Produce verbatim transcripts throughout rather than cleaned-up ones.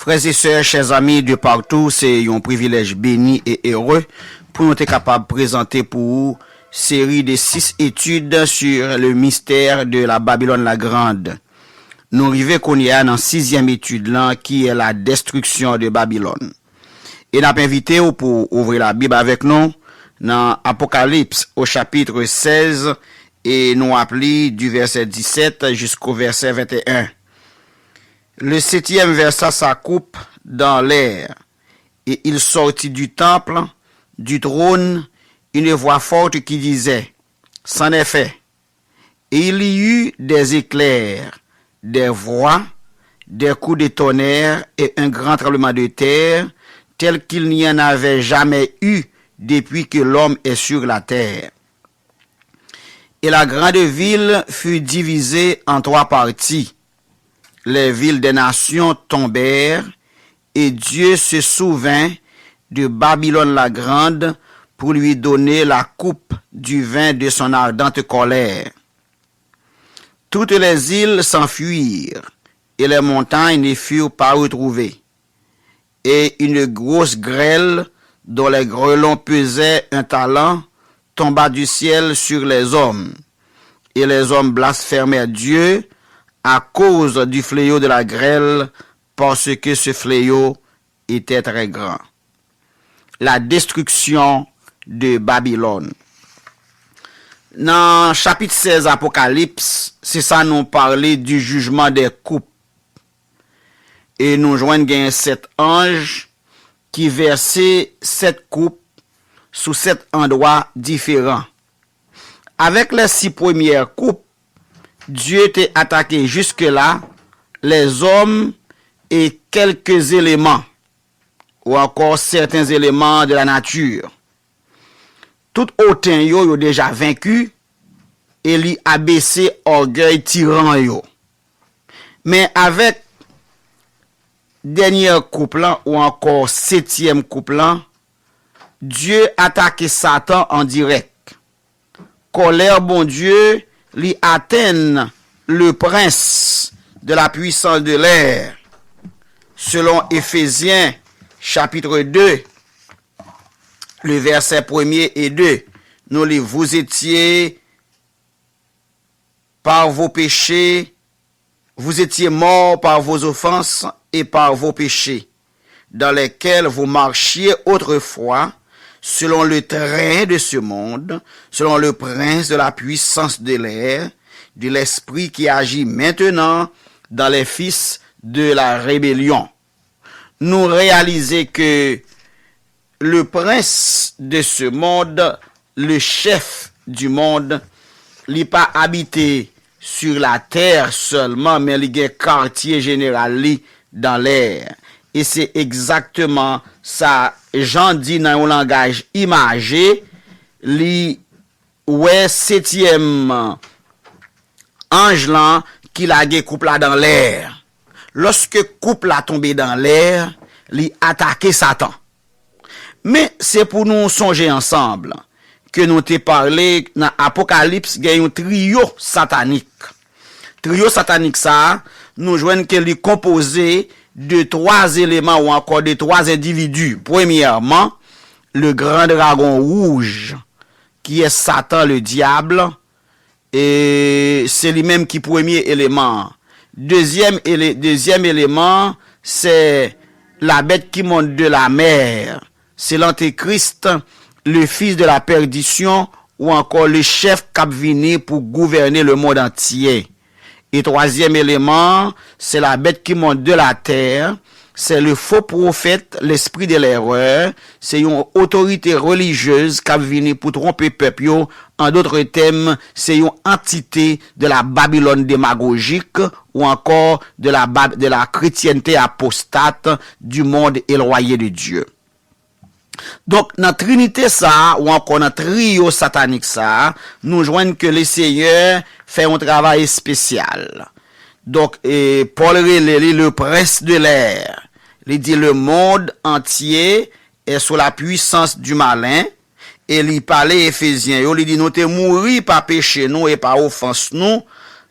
Frè e sè, chè zanmi de partou, se yon privilèj beni e ere pou nou te kapab prezante pou ou seri de sis etid sur le mystère de la Babylone la Grande. Nou rive kounye a nan sizyèm etid lan, ki est la destruction de Babylone. E n ap envite w pou w ouvri Labib avèk nou nan Apokalips, au chapitre seize, e nou ap li du verset dix-sept jusqu'au verset vingt et un. Le septième versa sa coupe dans l'air, et il sortit du temple, du trône, une voix forte qui disait, C'en est fait. Et il y eut des éclairs, des voix, des coups de tonnerre et un grand tremblement de terre, tel qu'il n'y en avait jamais eu depuis que l'homme est sur la terre. Et la grande ville fut divisée en trois parties. Les villes des nations tombèrent, et Dieu se souvint de Babylone la grande pour lui donner la coupe du vin de son ardente colère. Toutes les îles s'enfuirent, et les montagnes ne furent pas retrouvées. Et une grosse grêle, dont les grêlons pesaient un talent, tomba du ciel sur les hommes. Et les hommes blasphémèrent Dieu à cause du fléau de la grêle, parce que ce fléau était très grand. La destruction de Babylone. Nan chapit sèz Apokalips, se sa nou pale du jugement des coupes. E nou jwenn gen sèt anj ki vèse sèt koup sou sèt andwa diferan. Avec les six premières coupes, Dieu te attaqué jusque-là les hommes et quelques éléments, ou encore certains éléments de la nature. Tout oten yo, yo deja venki, e li abese ògèy tiran yo. Men avèk dènyè koup lan, ou ankò setyèm koup lan, Dye atake Satan an dirèk. Kòlè Bondye li atenn le prince de la puissance de l'air, selon Éphésiens chapitre deux, le verset premier et deux, nou li, vous étiez par vos péchés, vous étiez morts par vos offenses et par vos péchés, dans lesquels vous marchiez autrefois, selon le train de ce monde, selon le prince de la puissance de l'air, de l'esprit qui agit maintenant dans les fils de la rébellion. Nou reyalize ke le prince de ce monde, le chef du monde, li pa abite sur la terre seulement, men li gen katye jeneral li dans l'air. E se egzakteman sa Jan di nan yon langaj imaje, li wè setyèm anj lan ki lage koup la dans l'air. Lòske koup la tonbe dans l'air, li atake Satan. Men se pou nou sonje ansanm ke nou te pale nan Apokalips, gen yon triyo satanik. Triyo satanik sa a, nou jwenn ke li konpoze de twa eleman ou ankò de twa endividi. Premyèman, le gran dragon wouj, ki è Satan le dyab, e se li menm ki premye eleman an. Dezyèm ele-, dezyèm eleman an, se la bèt ki mont de la mè, se lantekris, le fils de la perdition, ou ankò le chèf k ap vini pou gouvène le mond antye. E twazyèm eleman an, se la bèt ki mont de la tè, se le faux prophète, l'esprit de l'erreur, se yon otorite relijyez k ap vini pou twonpe pèp yo. En d'autres termes, se yon antite de la Babylone démagogique ou encore de la Bab-, de la chrétienté apostate, du monde éloigné de Dieu. Donk, nan trinite sa a, ou ankò nan triyo satanik sa a, nou jwenn ke Lesenyè fè yon travay espesyal. Donk, e, Pòl rele li le prince de l'air. Li di, le monde entier est sous la puissance du malin. E li pale Efezyen yo, li di, nou te mouri pa peche nou e pa ofans nou,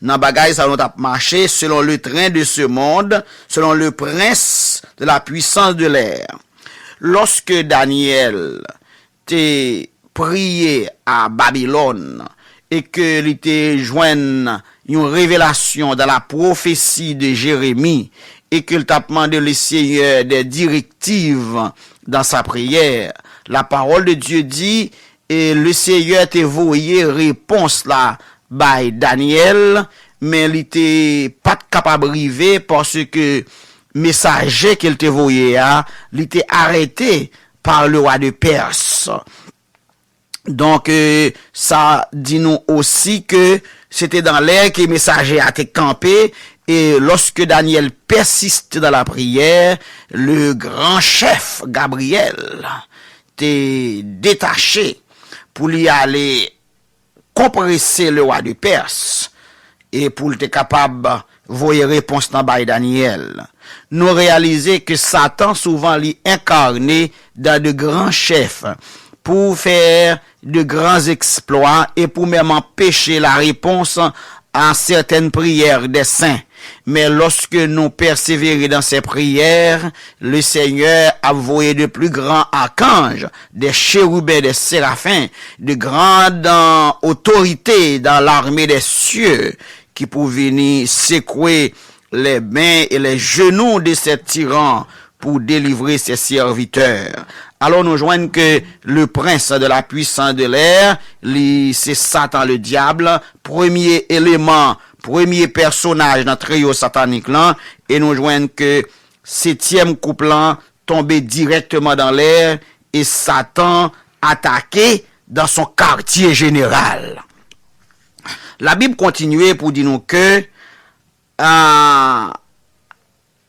Nan bagay sa nou t ap mache selon le tren de se mond, selon le prens de la pwisans de lè. Lòske Danyèl te priye a Babilòn e ke li te jwenn yon revelasyon dan la pwofesi de Jeremi e ke l t ap mande le Senyè de direktiv dan sa priyè, la parole de Dieu dit, e le Senyè te voye repons la bay Danyèl, men li te pa t kapab rive paske mesaje ke l te voye a, li te arete par le roi de Perse. Donk, euh, sa di nou osi ke se te dan lè ke mesaje a te kanpe, e lorsque Daniel persiste dans la prière, le grand chef Gabriel te detache pou li ale konprese le wa de Pès e pou l te kapab voye repons lan bay Danyèl. Nou reyalize ke Satan souvan li enkarne dan de gran chèf pou fè de gran eksplwa e pou menm anpeche la repons a sètèn priyè dè sen. Men lòske nou pèsevere dan se priyè, le Senyè ap voye de pli gran akanj, de cheriben, de serafen, de gran otorite dan lame dè sye ki pou vini sekwe les mains et les genoux de ces tyrans pour délivrer ses serviteurs. Alò, nou jwenn ke le prince de la puissance de l'air, li se Satan le diab, premye eleman, premye pèsonaj nan triyo satanik lan, e nou jwenn ke setyèm koup lan tonbe dirèkteman dan lè e Satan atake dan son kartye jeneral. Labib kontinye pou di nou ke, a,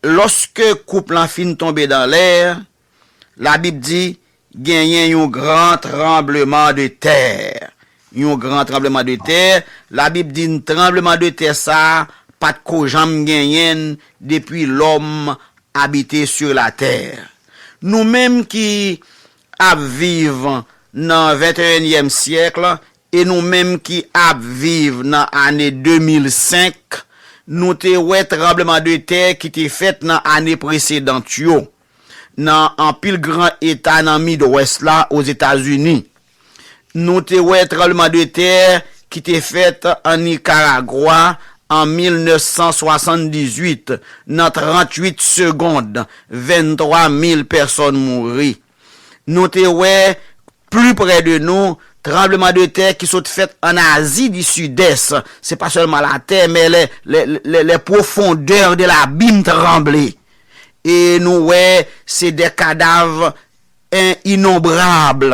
lòske koup lan fin tonbe dan lè, Labib di, genyen yon gran tranbleman de tè. Yon gran tranbleman de tè. Labib di n tranbleman de tè sa a pa t ko janm genyen depi lòm abite sur la terre. Nou menm ki ap viv nan venteyenyèm syèk e nou menm ki ap viv nan ane de mil senk, nou te wè tranbleman de tè ki te fèt nan ane presedan yo nan anpil gran eta nan Midwès la, Ozetazini. Nou te wè tranbleman de tè ki te fèt an Nikaragwa an mil nèf san swasanndizwit, nan tranntuit segond, venntwa mil pèsòn mouri. Nou te wè pli prè de nou tranbleman de tè ki sot fèt an Azi di Sidès. Se pa sèlman latè, men les, les, les, les profondeurs de l'abîme tremblaient. E nou wè se de kadav en, inonbrab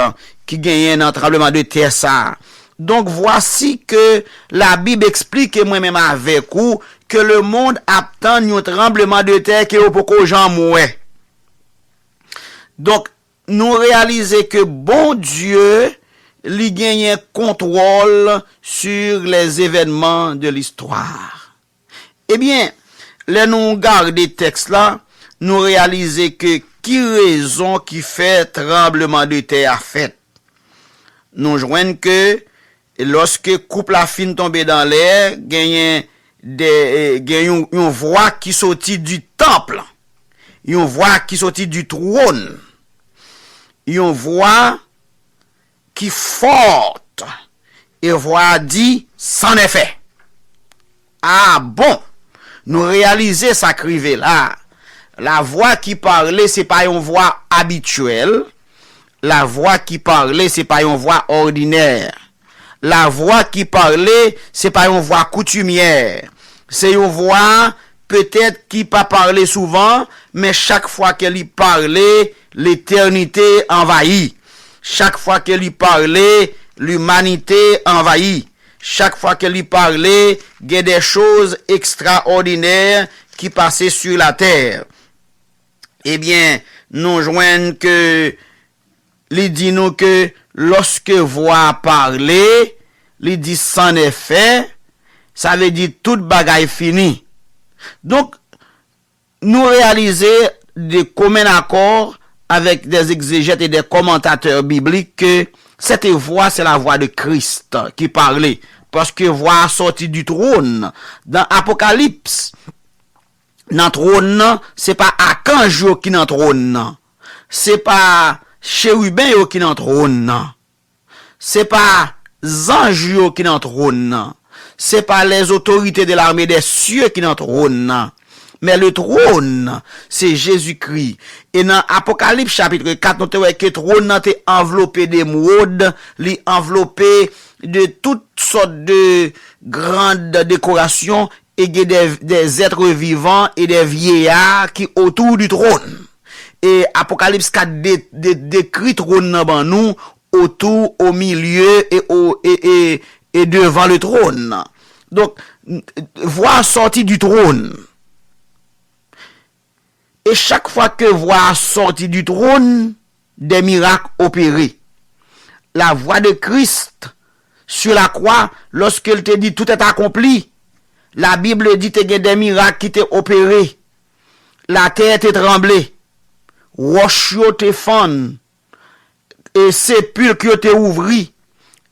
ki genyen nan tranbleman de tè sa a. Donk, vwasi ke Labib eksplike mwen menm avèk ou ke lemonn ap tann yon tranbleman de tè ke yo poko janm wè. Donk, nou reyalize ke Bondye, li genyen kontwòl sur les événements de l'histoire. Ebyen, lè nou gade tèks la, nou reyalize ke ki rezon ki fè tranbleman de tè a fèt. Nou jwenn ke lòske koup la fin tonbe dan lè, genyen de, gen yon, yon vwa ki soti di tanp, yon vwa ki soti di twòn, yon vwa ki fò, e vwa a di, c'en est fait. A bon, nou reyalize sa k rive la. Lavwa ki pale, se pa yon vwa abityèl. Lavwa ki pale, se pa yon vwa òdinè. Lavwa ki pale, se pa yon vwa koutimyè. Se yon vwa, petèt, ki pa pale souvan, men chak fwa ke li pale, letènite anvayi. Chak fwa ke li pale, limanite anvayi. Chak fwa ke li pale, gen de choz ekstraòdinè ki pase sur la terre. Ebyen, nou jwenn ke li di nou ke lòske vwa a pale, li di c'en est fait, sa vle di tout bagay fini. Donk, nou reyalize de komen akò avèk des exégètes et des commentateurs bibliques que cette voix, c'est la voix de Christ qui parlait. Paske vwa a sòti di twòn. Nan Apokalips, nan twòn nan, se pa akanj yo ki nan twòn nan. Se pa cheriben yo ki nan twòn nan. Se pa zanj yo ki nan twòn nan. Se pa les autorités de l'armée des cieux ki nan twòn nan. Men le trône, se Jezikri. E nan Apokalips chapit kat, nou te wè ke twòn nan te anvlope de demwòd, li anvlope de tout sòt de grand dekorasyon, e gen de, des êtres vivants e de vieillards ki otou di twòn. E Apokalips kat de, de, dekri twòn nan ban nou, otou, o milye e, o, e, e, e devan le trône. Donk, vwa a sòti di twòn. E chak fwa ke vwa a sòti di twòn, des miracles opérés. La voix de Christ sur la croix, lorsqu'il te dit tout est accompli, la Bible dit te gen de mirak ki te opere. Latè te tranble, wòch yo te fann, e sepilk yo te ouvri,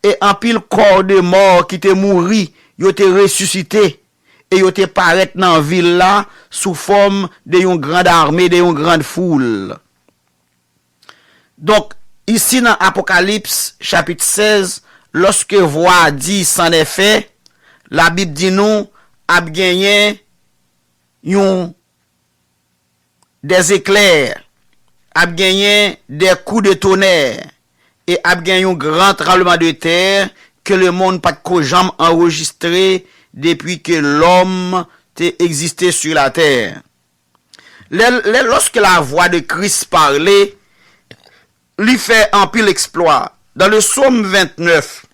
e anpil kò de mò ki te mouri, yo te resisite, e yo te parèt nan vil la sou fòm de yon grand ame, de yon grand foul. Donk, isi nan Apokalips, chapit sèz, lòske vwa a di c'en est fait, Labib di nou ap genyen yon des éclairs, ap genyen des coups de tonnerre, e ap gen yon gran tranbleman de tè ke lemonn pa t ko janm anrejistre depi ke lòm te egziste sur la terre. Lè, lè, lorsque la voix de Christ parlait, li fè anpil eksplwa. Dans le psaume vingt-neuf,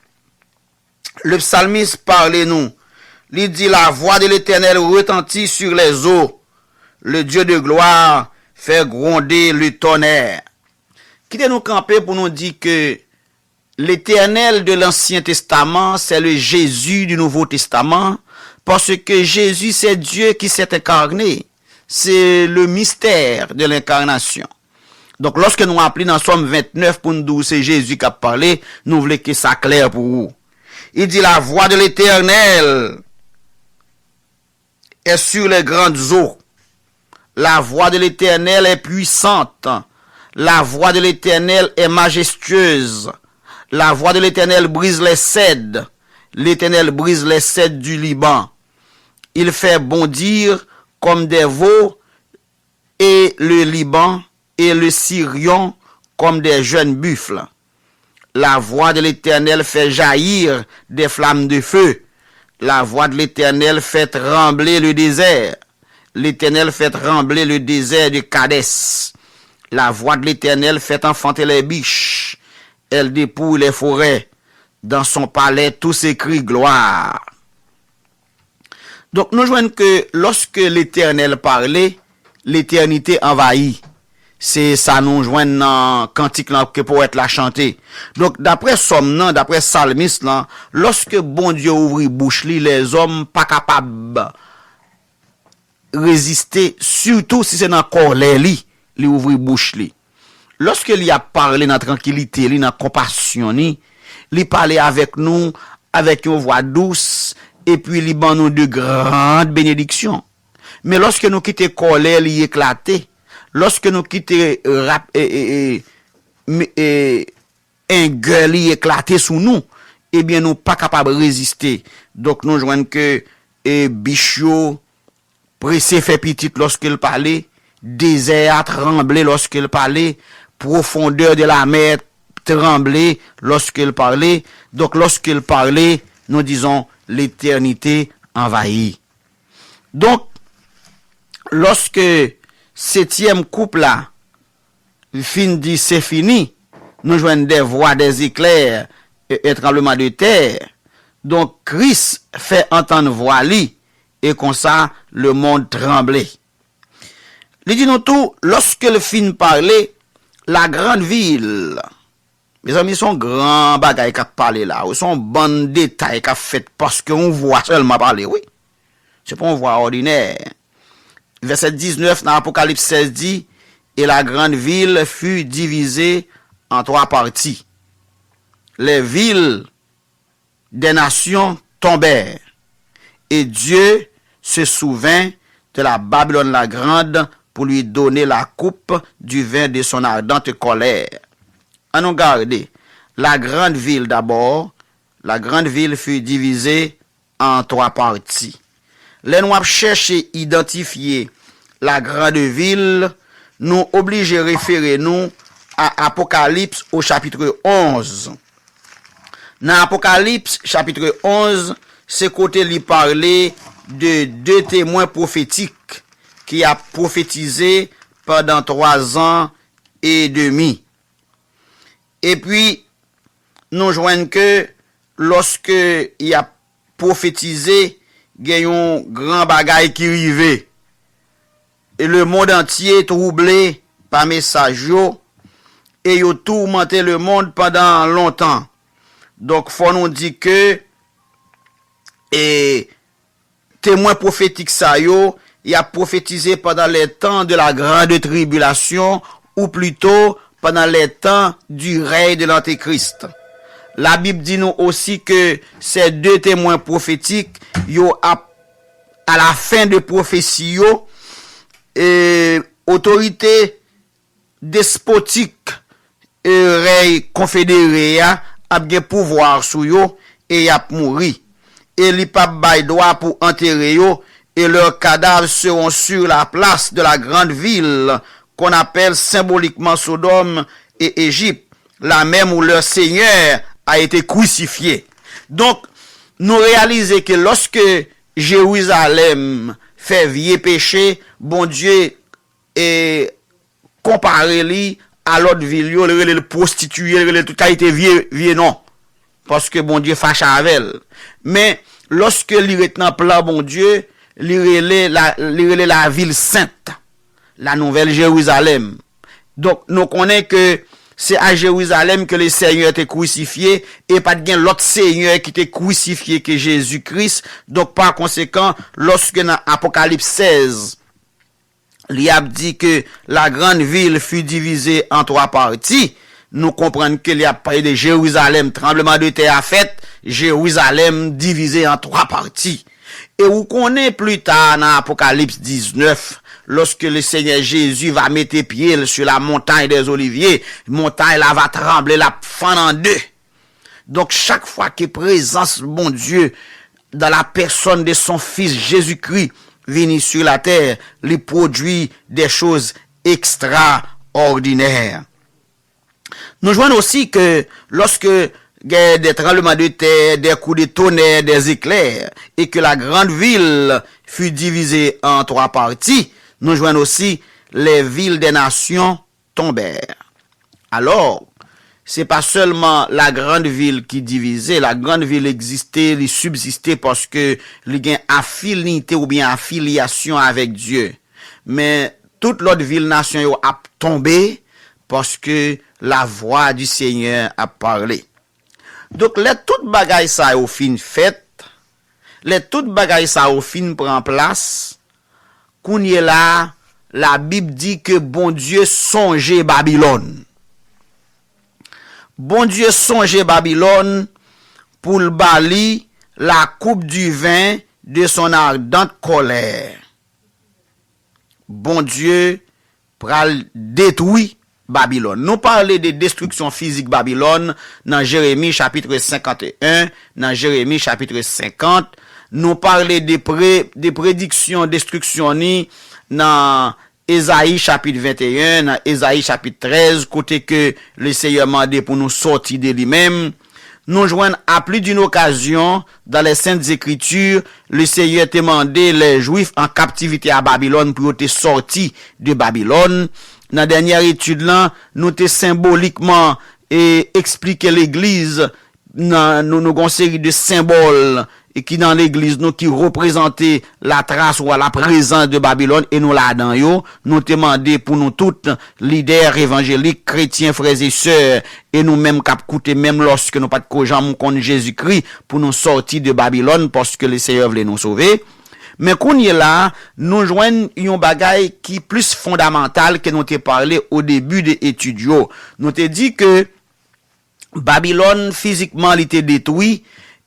le psalmiste parle nou, li di, la voix de l'Éternel retentit sur les eaux, le Dieu de gloire fait gronder le tonnerre. Kite nou kanpe pou nou di ke L'Éternel de l'Ancien Testament, c'est le Jésus du Nouveau Testament, parce que Jésus, c'est Dieu qui s'est incarné. C'est le mystère de l'incarnation. Donk, lòske nou ap li nan Sòm vennèf pou n di w se Jezi k ap pale, nou vle ke sa klè pou ou. Il dit, la voix de l'Éternel est sur les grandes eaux. La voix de l'Éternel est puissante. La voix de l'Éternel est majestueuse. La voix de l'Éternel brise les cèdres. L'Éternel brise les cèdres du Liban. Il fait bondir comme des veaux et le Liban et le Sirion comme des jeunes buffles. La voix de l'Éternel fait jaillir des flammes de feu. La voix de l'Éternel fait trembler le désert. L'Éternel fait trembler le désert de Kadès. La voix de l'Éternel fait enfanter les biches. Elle dépouille les forêts. Dans son palais, tous écrient gloire. Donk, nou jwenn ke lorsque l'Éternel parlait, l'éternité envahit. Se sa nou jwenn nan kantik lan ke powèt la chante. Donk, daprè sòm nan, daprè salmis lan, lòske Bondye ouvri bouch li, lèzòm pa kapab reziste, sitou si se nan kòlè li, li ouvri bouch li. Lòske li ap pale nan trankilite li, nan konpasyon li, li pale avèk nou avèk yon vwa dous, epi li ban nou de grand benediksyon. Men lòske nou kite kòlè li eklate, lòske nou kite rap, e, e, e, me- e, engè li eklate sou nou, ebyen nou pa kapab reziste. Donk nou jwenn ke, e, bich yo prese fè pitit lòske l pale, dezè a tranble lòske l pale, profondeur de la mer tranble lòske l pale. Donk lòske l pale, nous disons, l'éternité envahit. Donk, lòske setyèm koup la fin di se fini, nou jwenn des voix, des éclairs, e, e tranbleman de tè. Donk, Kris fè antann vwa li, e konsa, le monde tranble. Li di nou tou, lòske l fin pale, la grande ville. Mezanmi, se yon gran bagay k ap pale la, wi. Se yon bann detay k ap fèt paske yon vwa sèlman pale, wi. Se pa yon vwa òdinè. Vèsè diznèf nan Apokalips sèz di, et la grande ville fut divisée en trois parties. Les villes des nations tombèrent, et Dieu se souvint de la Babylone la Grande pour lui donner la coupe du vin de son ardente colère. Ann nou gade, la grande ville d'abord, la grande ville fut divisée en trois parties. Lè nou ap chèche idantifye la grande ville, nou oblije refere nou a Apokalips o chapitre onze. Nan Apokalips chapitre onze, se kote li pale de de temwen pwofetik ki ap pwofetize pandan twa zan e demi. Epi, nou jwenn ke lòske y ap pwofetize, gen yon gran bagay ki rive. E lemonn antye twouble pa mesaj yo, e yo toumante lemonn pandan lontan. Donk, fò nou di ke, e, temwen pwofetik sa yo, y ap pwofetize pendant les temps de la grande tribulation, ou plito, pendant les temps du règne de l'Antéchrist. Labib di nou osi ke se de temwen pwofetik yo ap, a la fen de pwofesi yo, e, otorite despotik e rèy konfedere a ap gen pouvwa sou yo, e y ap mouri. E li p ap bay dwa pou antere yo, et leurs cadavres seront sur la place de la grande ville qu'on appelle symboliquement Sodome et Égypte, là même où leur Seigneur a été crucifié. Donk, nou reyalize ke lòske Jerizalèm fè vye peche, Bondye e konpare li a lòt vil yo, li rele l pwostitiye, li rele l tout kalite vye, vye non. Paske Bondye fache avè l. Men, lòske li ret nan plan Bondye, li rele la, li rele lavil sent, la nouvèl Jerizalèm. Donk, nou konnen ke se a Jerizalèm ke le Senyè te krisifye, e pa t gen lòt Senyè ki te krisifye ke Jezi Kris. Donk, pa konsekan, lòske nan Apokalips sèz, li ap di ke la grande ville fut divisée en trois parties, nou konprann ke li ap pale de Jerizalèm, tranbleman de tè a fèt, Jerizalèm divize an twa pati. E ou konnen pli ta nan Apokalips diznèf, lorsque le Seigneur Jésus va mettre pied sur la montagne des Oliviers, montay la va tranble, l ap fann an de. Donk, chak fwa ke prezans Bondye, dans la personne de son Fils Jésus-Christ, vini sur la terre, li pwodui des choses extraordinaires. Nou jwenn osi ke lorsque il y a des tremblements de terre, des coups de tonnerre, des éclairs, et que la grande ville fut divisée en trois parties, nou jwenn osi les villes des nations tombèrent. Alò, se pa sèlman la grande ville ki divize, la grande ville egziste, li sibziste paske li gen afinite oubyen afilyasyon avèk Dye. Men tout lòt vil nasyon yo ap tonbe paske la voix du Seigneur ap pale. Donk, lè tout bagay sa yo fin fèt, lè tout bagay sa yo fin pran plas, kounye la a, Labib di ke Bondye sonje Babilòn. Bondye sonje Babilòn pou l ba li la coupe du vin de son ardente colère. Bondye pral detwi Babilòn. Nou pale de destriksyon fizik Babilòn nan Jeremi chapit senkant e en, nan Jeremi chapit senkant. Nou pale de pre-, de prediksyon destriksyon ni nan Ezayi chapit venteyen, nan Ezayi chapit trèz, kote ke Lesenyè mande pou nou sòti de li menm. Nou jwenn à plus d'une occasion dans les Saintes Écritures, Lesenyè te mande lè Jwif an kaptivite a Babilòn pou yo te sòti de Babilòn. Nan dènyè etid lan, nou te senbolikman e eksplike legliz, nan, nou, nou gen yon seri de senbòl e ki nan legliz nou ki reprezante la tras ou la prezans de Babilòn e nou ladan yo. Nou te mande pou nou tout, lidè evanjelik, kretyen, frè e sè, e nou menm k ap koute, menm lòske nou pa t ko janm konn Jezikri, pou nou sòti de Babilòn, paske Lesenyè vle nou sove. Men kounye la a, nou jwenn yon bagay ki plis fondamantal ke nou te pale o debi de etid yo. Nou te di ke Babilòn, fizikman, li te detwi,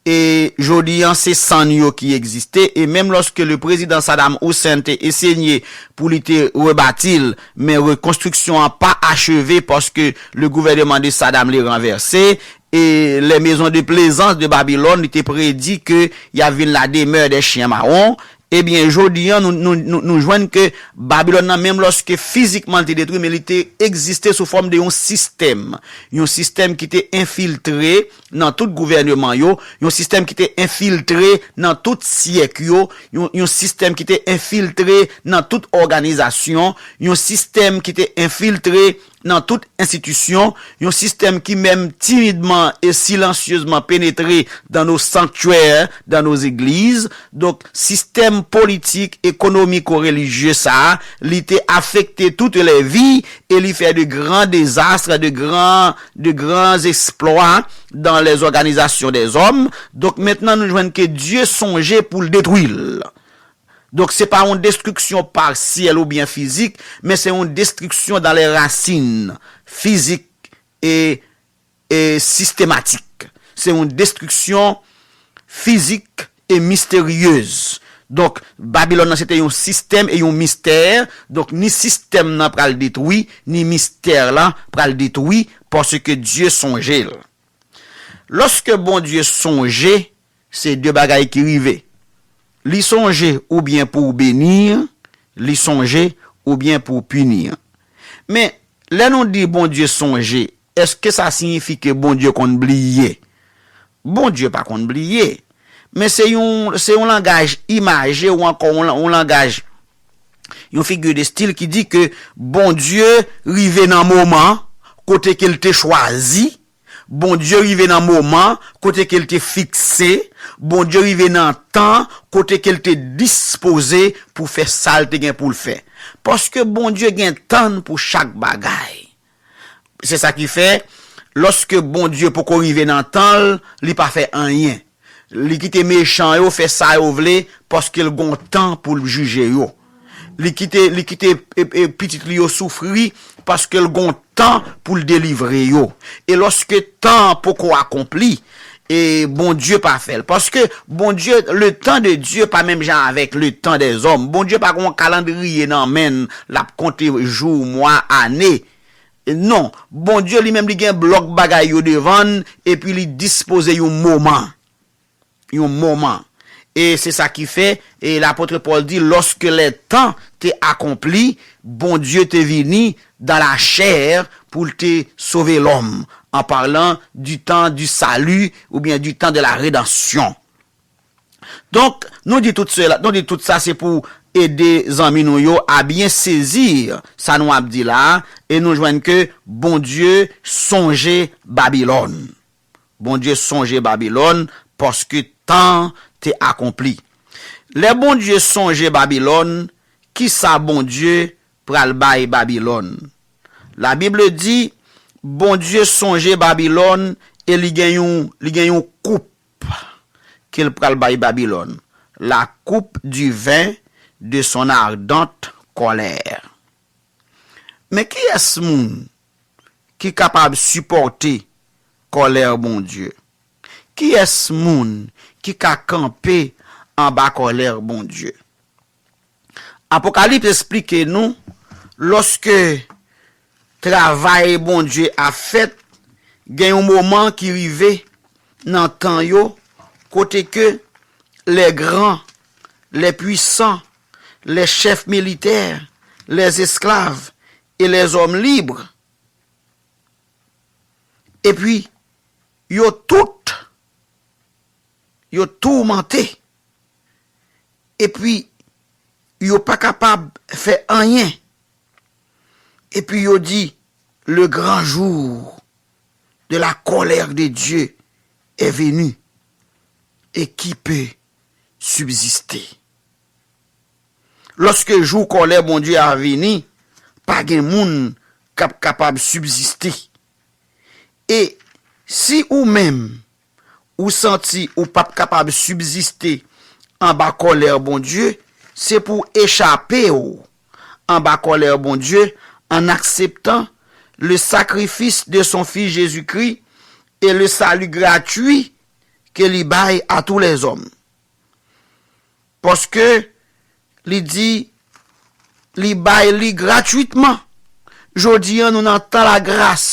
E jodi an, se sann yo ki egziste. E menm lòske le prezidan Saddam Hussein te esenye pou li te rebati l, men rekonstriksyon an pa acheve paske le gouvèneman de Saddam li ranvèse. E les maisons de plaisance de Babylone, li te predi ke y a vin la demeure des chiens marrons. Ebyen, jodi an, nou, nou, nou, nou jwenn ke Babilòn nan, menm lòske fizikman li te detwi, men li te egziste sou fòm de yon sistèm. Yon sistèm ki te enfiltre nan tout gouvèneman yo, yon sistèm ki te enfiltre nan tout syèk yo, yon, yon sistèm ki te enfiltre nan tout òganizasyon, yon sistèm ki te enfiltre nan tout enstitisyon, yon sistèm ki menm timidman e silansyezman penetre dans nos sanctuaires, dans nos églises. Donk, sistèm politik, ekonomiko-relijye sa a, li te afekte toutes les vies e li fè de grands désastres, de grands, de grands exploits dans les organisations des hommes. Donk, mentnan, nou jwenn ke Dye sonje pou l detwi l. Donk, se pa yon destriksyon pasyèl oubyen fizik, men se yon destriksyon dans les racines, fizik e, e sistematik. Se yon destriksyon fizik e misteryez. Donk, Babilòn nan se te yon sistèm e yon mistè. Donk, ni sistèm nan pral detwi, ni mistè la pral detwi, paske Dye sonje l. Lòske Bondye sonje, se de bagay ki rive. Li sonje oubyen pou w beni, li sonje oubyen pou w pini. Men, lè nou di Bondye sonje, èske sa siyifi ke Bondye konn bliye? Bondye pa konn bliye. Men se yon, se yon langaj imaje ou ankò yon, yon langaj, yon figi de stil ki di ke Bondye rive nan moman kote ke l te chwazi, Bondye rive nan moman kote ke l te fikse, Bondye rive nan tan kote ke l te dispoze pou fè sa l te gen pou l fè. Paske Bondye gen tan pou chak bagay. Se sa ki fè, lòske Bondye poko rive nan tan l, li pa fè anyen. Li kite mechan yo fè sa yo vle, paske l gon tan pou l jije yo. Li kite, li kite, e, e, pitit li yo soufri, paske l gon tan pou l delivre yo. E lòske tan an poko akonpli, e Bondye pa fè l. Paske Bondye, le temps de Dieu pa menm jan avèk le temps des hommes. Bondye pa gon kalandriye nan men l, l ap konte jou, mwa, ane. Non, Bondye li menm li gen blòk bagay yo devan l, epi li dispoze yon moman. Yon moman. E se sa ki fè, e lapot Pòl di, lorsque les temps te accomplis, Bondye te vini dans la chair pou l te sove lòm, en parlant du temps du salut oubyen du temps de la rédemption. Donk, nou di tout sela, nou di tout sa se pou ede zanmi nou yo a byen sezi sa nou ap di la a, e nou jwenn ke Bondye sonje Babilòn. Bondye sonje Babilòn paske tan an te akonpli. Lè Bondye sonje Babilòn, kisa Bondye pral bay Babilòn? Labib di, Bondye sonje Babilòn e li gen yon, li gen yon koup ke l pral bay Babilòn, la coupe du vin de son ardente colère. Men kiyès moun ki kapab sipòte kòlè Bondye? Kiyès moun ki ka kanpe anba kòlè Bondye? Apokalips esplike nou, lòske travay Bondye ap fèt, gen yon moman ki rive nan tan yo, kote ke les grands, les puissants, les chefs militaires, les esclaves et les hommes libres, epi yo tout, yo toumante, epi yo pa kapab fè anyen. Epi yo di, le grand jour de la colère de Dieu est venu, et qui peut subsister? Lòske jou kòlè Bondye a vini, pa gen moun k ap kapab sibziste. E si ou menm, ou santi ou p ap kapab sibziste anba kòlè Bondye, se pou w echape w anba kòlè Bondye en acceptant le sacrifice de son Fils Jésus-Christ et le salut gratuit que li bay à tous les hommes. Paske li di, li bay li gratwitman. Jodi a, nou nan tan lagras.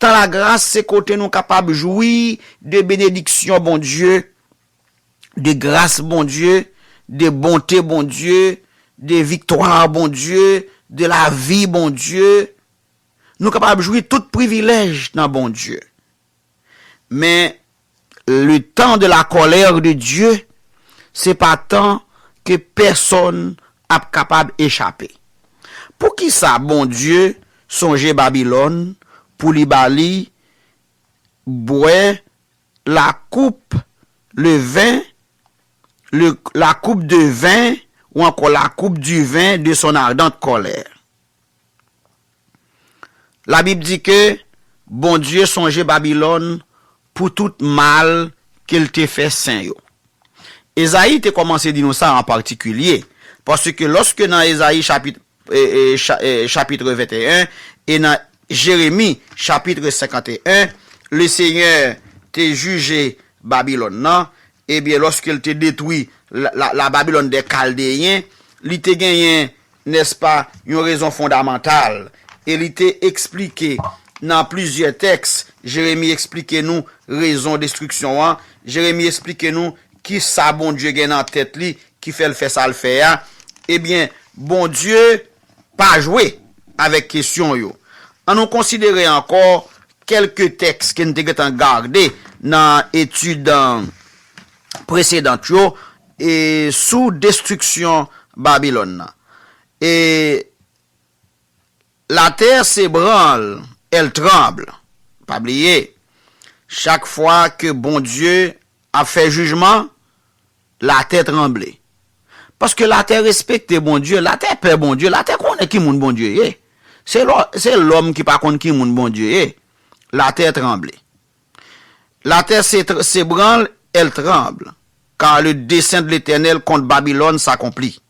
Tan lagras, se kote nou kapab jwi de benediksyon Bondye, de gras Bondye, de bonte Bondye, de viktwa Bondye, de lavi Bondye. Nou kapab jwi tout privilèj nan Bondye. Men, le temps de la colère de Dieu, se pa tan ke pèsonn ap kapab echape. Poukisa Bondye sonje Babilòn pou li ba li bwè la coupe, le vin, le, la coupe de vin, ou encore la coupe du vin de son ardente colère? Labib di ke Bondye sonje Babilòn pou tout mal ke l te fè sen yo. Ezayi te kòmanse di nou sa an patikilye, paske lòske nan Ezayi chapit, e, e, cha- e, chapit venteyen e nan Jeremi chapit senkanteyen, le Senyè te jije Babilòn nan, ebyen, lòske l te detwi la, la, la Babilòn dè Kaldeyen, li te genyen, nèspa, yon rezon fondamantal. E li te eksplike nan plizyè tèks, Jeremi eksplike nou rezon destriksyon an, Jeremi eksplike nou ki sa Bondye gen nan tèt li ki fè l fè sa l fè a. Ebyen, Bondye pa jwe avèk kesyon yo. Ann nou konsidere ankò kèlke tèks ke n te gentan gade nan etid, e, presedant yo, e, sou destriksyon Babilòn nan. E, la terre s'ébranle, elle tremble. Pa bliye, chak fwa ke Bondye ap fè jijman, latè tranble. Paske latè respekte Bondye, latè pè Bondye, latè konnen ki moun Bondye ye. Se lò- se lòm ki pa konn ki moun Bondye ye. Latè tranble. La terre s'é- s'ébranle, elle tremble, car le dessein de l'Éternel contre Babylone s'accomplit.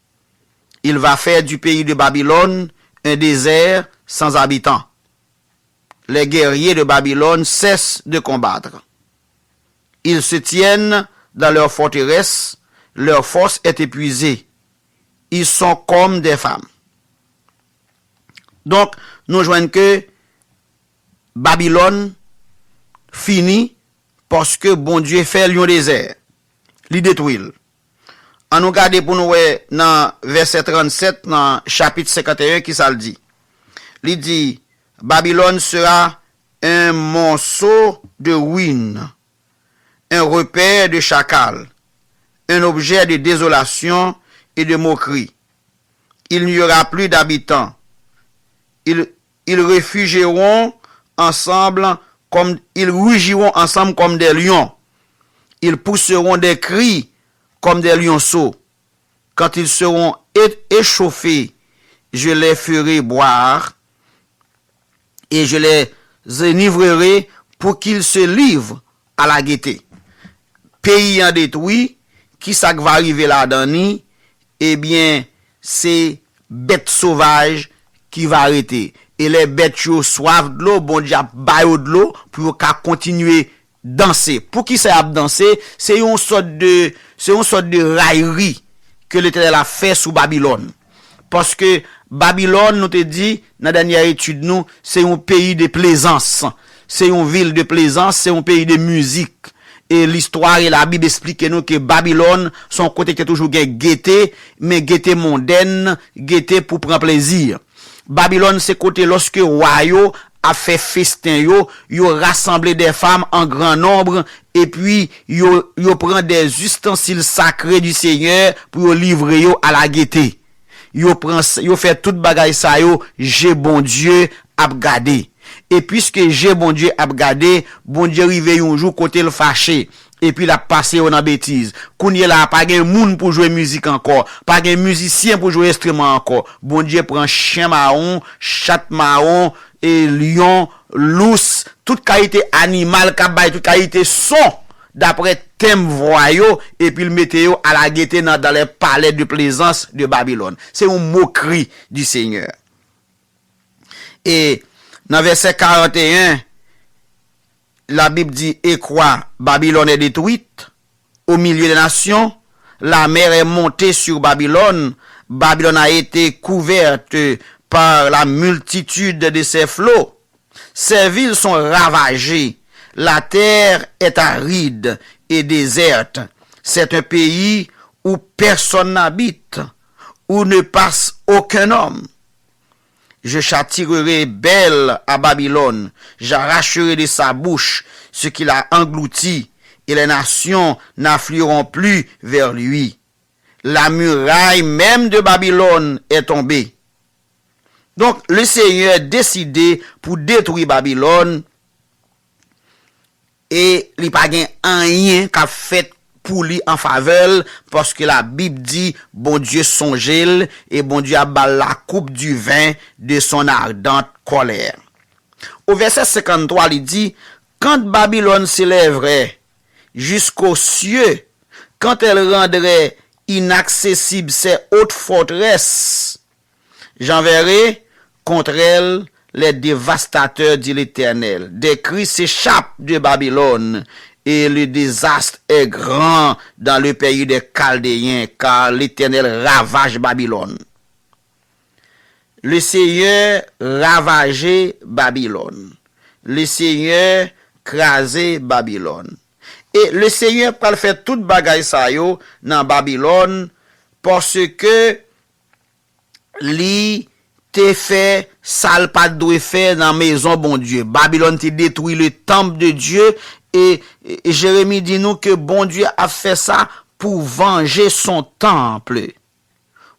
Il va faire du pays de Babylone un désert sans habitants. Les guerriers de Babylone cessent de combattre. Ils se tiennent dans leurs forteresses, leur force est épuisée. Ils sont comme des femmes. Donk, nou jwenn ke Babilòn fini paske Bondye fè l yon dezè. Li detwi l. Ann nou gade pou nou wè nan vèsè trannsèt nan chapit senkanteyen ki sa l di. Li di, Babylone sera un monceau de ruines, un repaire de chacals, un objet de désolation et de moquerie. Il n'y aura plus d'habitants. Ils, ils rugiront ensemble comme, ils rugiront ensemble comme des lions. Ils pousseront des cris comme des lionceaux. Quand ils seront é- échauffés, je les ferai boire et je les enivrerai pour qu'ils se livrent à la gaieté. Peyi an detwi, ki sa k va rive ladan ni? Ebyen, se bèt sovaj ki va rete. E lè bèt yo swaf dlo, Bondye ap ba yo dlo pou yo ka kontinye danse. Poukisa y ap danse? Se yon sòt de, se yon sòt de rayri ke Letènèl ap fè sou Babilòn. Paske Babilòn, nou te di nan dènyè etid nou, se yon peyi de plezans. Se yon vil de plezans, se yon peyi de mizik. E listwa e Labib esplike nou ke Babilòn se yon kote ki te toujou gen gete, men gete mondèn, gete pou pran plezi. Babilòn se kote lòske wa yo ap fè festen yo, yo rasanble des femmes en grand nombre, epi yo, yo pran des ustensiles sacrés du Seigneur pou yo livre yo à la gaieté. Yo pran, yo fè tout bagay sa yo, je Bondye ap gade. E piske je Bondye ap gade, Bondye rive yon jou kote l fache, epi l ap pase yo nan betiz. Kounye la a, pa gen moun pou jwe mizik ankò, pa gen mizisyen pou jwe enstriman ankò. Bondye pran chen mawon, chat mawon, e lyon, lous, tout kalite animal k ap bay tout kalite son, daprè tenb vwa yo, epi l mete yo à la gaieté nan, dans les palais de plaisance de Babylone. Se yon mokri du Seigneur. E nan vèsè karanteyen, La Bible dit, et quoi, Babylone est détruite au milieu des nations, la mer est montée sur Babylone, Babylone a été couverte par la multitude de ses flots. Ces villes sont ravagées, la terre est aride et déserte. C'est un pays où personne n'habite, où ne passe aucun homme. Je châtierai Bel à Babylone, j'arracherai de sa bouche ce qu'il a englouti, et les nations n'afflueront plus vers lui. La muraille même de Babylone est tombée. Donk, le Senyè deside pou detwi Babilòn e li pa gen anyen k ap fèt pou li an favè l, paske Labib di Bondye sonje l e Bondye ap ba l la coupe du vin de son ardente colère. Au verset cinquante-trois, li di, quand Babylone s'élèverait jusqu'aux cieux, quand elle rendrait inaccessibles ses hautes forteresses, j'enverrai contre elle les dévastateurs, dit l'Éternel. Des cris s'échappent de Babylone et le désastre est grand dans le pays des Chaldéens, car l'Éternel ravage Babylone. Le Senyè ravaje Babilòn. Le Senyè kraze Babilòn. E le Senyè pral fè tout bagay sa yo nan Babilòn, paske li te fè sa l pa t dwe fè nan mezon Bondye. Babilòn te detwi le temple de Dieu, e, e Jeremi di nou ke Bondye ap fè sa pou vanje son temple.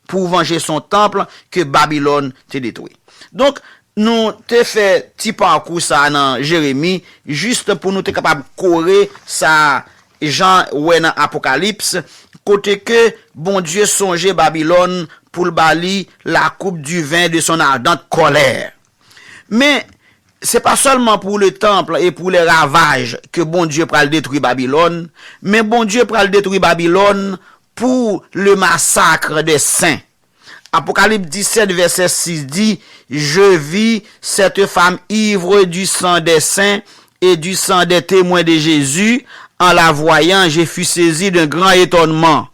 Pou vanje son temple ke Babilòn te detwi. Donk, nou te fè ti pakou sa a nan Jeremi, jis pou nou te kapab kore sa Jan wè nan Apokalips, kote ke Bondye sonje Babilòn pou l ba li la coupe du vin de son ardente colère. Men, se pa sèlman pou le temple e pou les ravages ke Bondye pral detwi Babilòn, men Bondye pral detwi Babilòn pou le massacre des saints. Apocalypse dix-sept, verset six dit, je vis cette femme ivre du sang des saints et du sang des témoins de Jésus. En la voyant, je fus saisi d'un grand étonnement.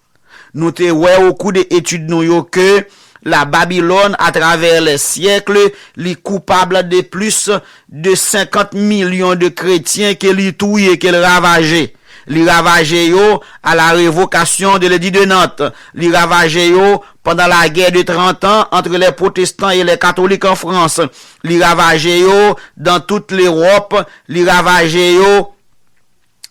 Nou te wè au cours de etid nou yo ke la Babilòn, atravè les siècles, li koupab de plis de cinquante millions de kretyen ke li touye, ke l ravaje. Li ravaje yo à la révocation de l'édit de Nantes. Li ravaje yo pendant la guerre de trente ans entre les protestants et les catholiques en France. Li ravaje yo dans toute l'Europe. Li ravaje yo,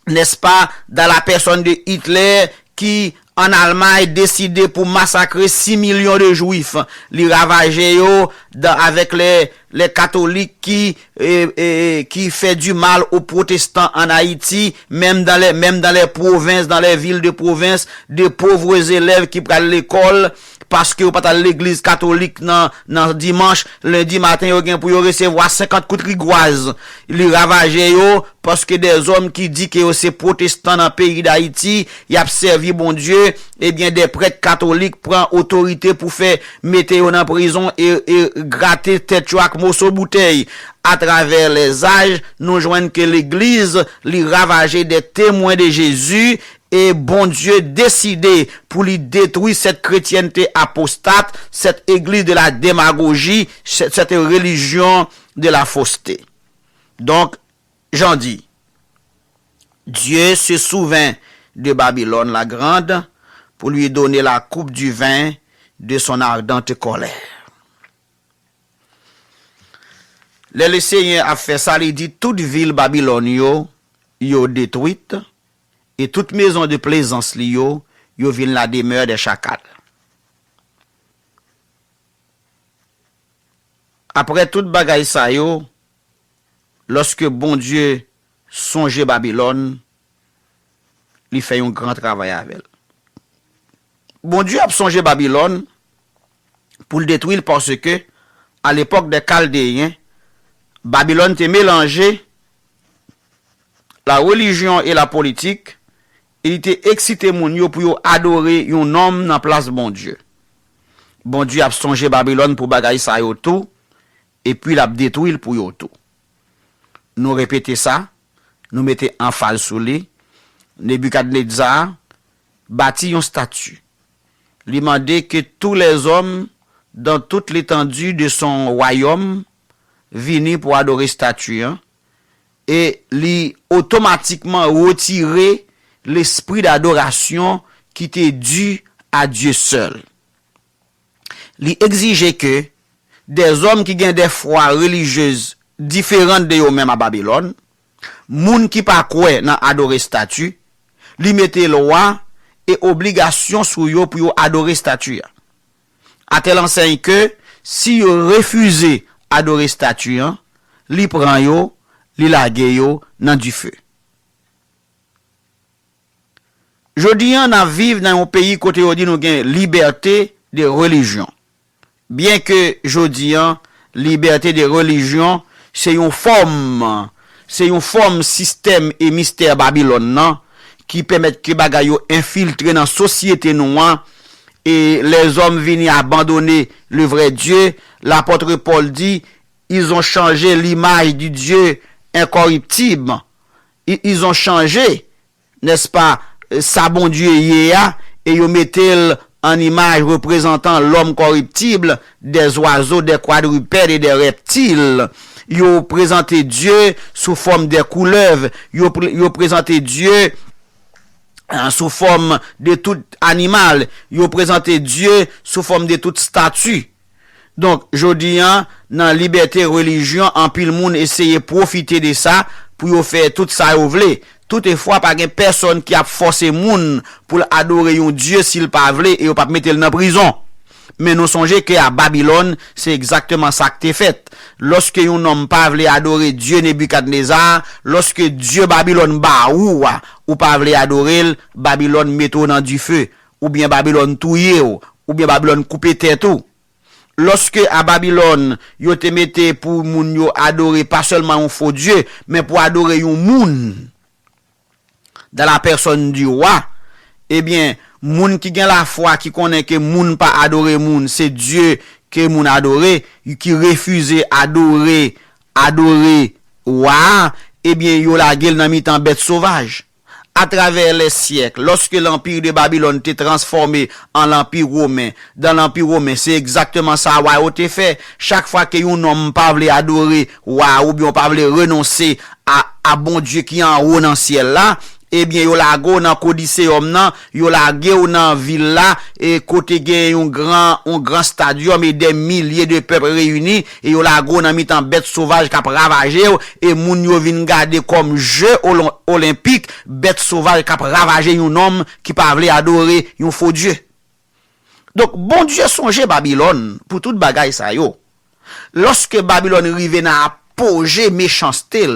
n'est-ce pas, dans la personne de Hitler qui en Allemagne, deside pou masakre sis milyon de Jwif. Li ravaje yo dan, avec les, les catholiques qui, e, e, qui fait du mal aux protestants en Haïti, même dans les, même dans les provinces, dans les villes de province, de pauvres élèves ki pral lekòl, paske yo pa t al legliz katolik nan, nan dimanch, lendi maten yo gen pou yo resevwa senkant kout rigwaz. Li ravaje yo, paske dèzòm ki di ke yo se pwotestan nan peyi Dayiti, y ap sèvi Bondye, ebyen, dè prèt katolik pran otorite pou fè mete yo nan prizon e, e grate tèt yo ak moso boutèy. Atravè lèzaj, nou jwenn ke legliz, li ravaje dè temwen de Jezi, e Bondye deside pou li detwi cette chrétienté apostate, cette église de la démagogie, cette, cette religion de la fausseté. Donc, j'en dis, Dieu se souvint de Babylone la Grande pour lui donner la coupe du vin de son ardente colère. Lè Lesenyè ap fè sa, li di tout vil Babilòn yo, yo detwit, e tout mezon de plezans li yo, yo vin la demè dè chakal. Apre tout bagay sa yo, lòske Bondye sonje Babilòn, li fè yon gran travay avè l. Bondye ap sonje Babilòn pou l detwi l, paske, a lepòk dè Kaldeyen, Babilòn te melanje la religion et la politique, e li te eksite moun yo pou yo adore yon nonm nan plas Bondye. Bondye ap sonje Babilòn pou bagay sa yo tou, epi l ap detwi l pou yo tou. Nou repete sa, nou mete anfaz sou li, Nebikadneza bati yon stati. Li mande ke tous les hommes dans toute l'étendue de son royaume vini pou adore stati an, e li otomatikman retire lespri dadorasyon ki te di a Dye sèl. Li egzije ke dèzòm ki gen de fwa relijyez diferan de yo menm a Babilòn, moun ki pa kwè nan adore stati, li mete lwa e obligasyon sou yo pou yo adore stati a. Atèl ansèy ke si yo refize adore stati an, li pran yo, li lage yo nan dife. Jodi an, n ap viv nan yon peyi kote yo di nou gen libète de relijyon. Byenke jodi an, libète de relijyon se yon fòm, se yon fòm sistèm e mistè Babilòn nan ki pèmèt ke bagay yo enfiltre nan sosyete nou an, e lèzòm vini abandone le vrè Dye. Lapòt Pòl di, ils ont changé l'image du Dieu incorruptible. Ils ont changé, n'est-ce pas, sa Bondye ye a, e yo mete l an imaj reprezantan lòm kòriptib, des oiseaux, des quadrupèdes et des reptiles. Yo prezante Dye sou fòm de koulèv, yo, pre- yo prezante Dye sou fòm de tout animal, yo prezante Dye sou fòm de tout stati. Donk, jodi an, nan libète relijyon, anpil moun eseye pwofite de sa pou yo fè tout sa yo vle. Toutefwa, pa gen pèsonn ki ap fòse moun pou l adore yon dye si l pa vle, e yo p ap mete l nan prizon. Men nou sonje ke a Babilòn, se egzakteman sa k te fèt. Lòske yon nonm pa vle adore dye Nebikadneza, lòske dye Babilòn ba ou a, ou pa vle adore l, Babilòn mete w nan dife, oubyen Babilòn touye w, oubyen Babilòn koupe tèt ou. Lòske a Babilòn, yo te mete pou moun yo adore pa sèlman yon fo dye, men pou adore yon moun dans la personne du roi, ebyen, moun ki gen lafwa, ki konnen ke moun pa adore moun, se Dye ke moun adore, ki refize adore, adore wa a, ebyen, yo lage l nan mitan bèt sovaj. Atravè lè syèk, lòske lanpi de Babilòn te transfòme an lanpi women, dan lanpi women, se egzakteman sa wa yo te fè. Chak fwa ke yon nonm pa vle adore wa a oubyen w pa vle renonse a, a Bondye ki anwo nan syèl la, ebyen, yo lage w nan Kodiseyòm nan, yo lage w nan vil la, e kote gen yon gran, yon gran stadyòm e dè milye de pèp reyini, e yo lage w nan mitan bèt sovaj k ap ravaje w, e moun yo vin gade kòm je olon- olenpik, bèt sovaj k ap ravaje yon nonm ki pa vle adore yon fo dye. Donk, Bondye sonje Babilòn pou tout bagay sa yo. Lòske Babilòn rive nan apoje mechanste l,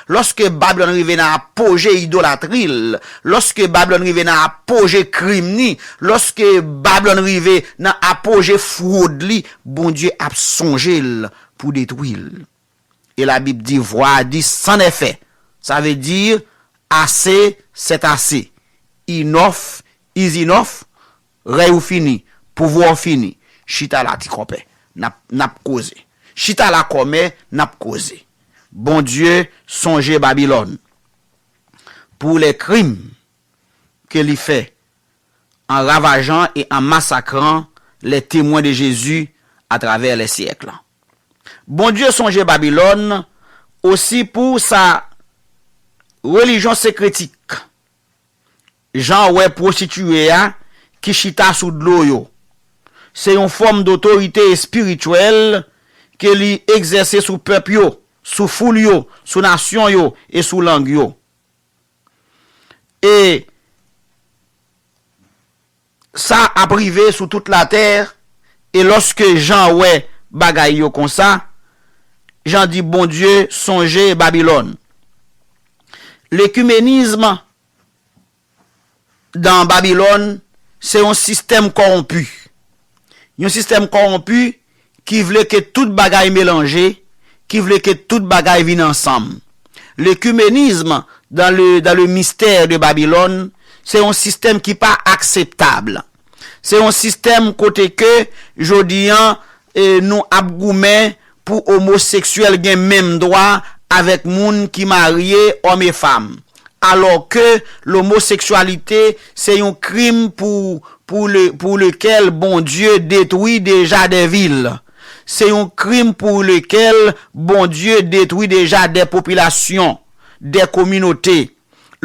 lòske Babilòn rive nan apoje idolatri l, lòske Babilòn rive nan apoje krim ni, lòske Babilòn rive nan apoje fwod li, Bondye ap sonje l pou detwi l. E Labib di, vwa a di, c'en est fait. Sa vle di, ase, c'est assez. Enough is enough. Rèy ou fini, pouvwa w fini. Chita la, ti konpè. N ap, n ap koze. Chita la kòmè, n ap koze. Bondye sonje Babilòn pou lè krim ke li fè an ravajan e an masakran les témoins de Jésus à travers les siècles. Bondye sonje Babilòn osi pou sa relijyon sekretik. Jan wè pwostitiye a ki chita sou dlo yo. Se yon fòm dotorite espirityèl ke li egzèse sou pèp yo, sou foul yo, sou nasyon yo e sou lang yo. E sa ap rive sou tout latè, e lòske Jan wè bagay yo konsa, Jan di, Bondye sonje Babilòn. Lekimenizm dan Babilòn, se yon sistèm kòwonpi. Yon sistèm kòwonpi ki vle ke tout bagay melanje, ki vle ke tout bagay vin ansanm. Lekimenizm dan le, dan le mistè de Babilòn, se yon sistèm ki pa akseptab. Se yon sistèm kote ke, jodi an, e, nou ap goumen pou omoseksyèl gen menm dwa avèk moun ki marye, òm e fanm. Alò ke lomoseksyalite se yon krim pou, pou, le, pou lekel Bondye detwi deja de vil. Se yon krim pou lekel Bondye detwi deja de popilasyon, de kominote.